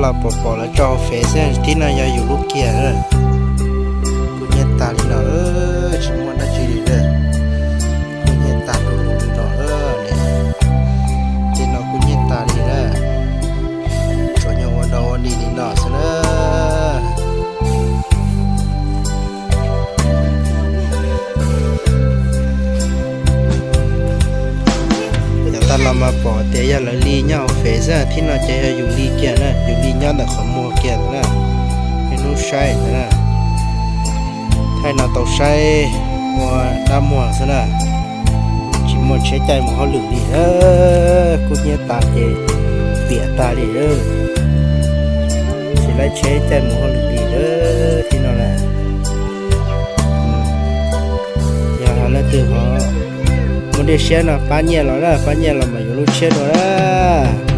Pom pom lawv tso hauv Fev xwb, thib no yog yus lub kiag. Kub hnyiab tag li no, tsis muaj dab tsi li lawm. Kub hnyiab tag li no lawm. Tej no kub hnyiab tag li na. Tsuas yog ua dog ua dig li no xwb na. Yav tag los mas pom tias yog lawv li nyob hauv Fev xwb, thib no ces yog yus li kiag na, yus li nyob ntawm qhov muag kiag na. Niaj hnub saib na. Thaij no tau saib ua dab muag xwb na. Tsis muaj tsheb caij mus hauj lwm li. Kub hnyiab tas ces piam tag li. Tsis laib tsheb caij mus hauj lwm li lawm thib no na. Yog leej twg ho muaj dej siab no pab nyiaj los na, pab nyiaj los mas yuav lub tsheb dua na.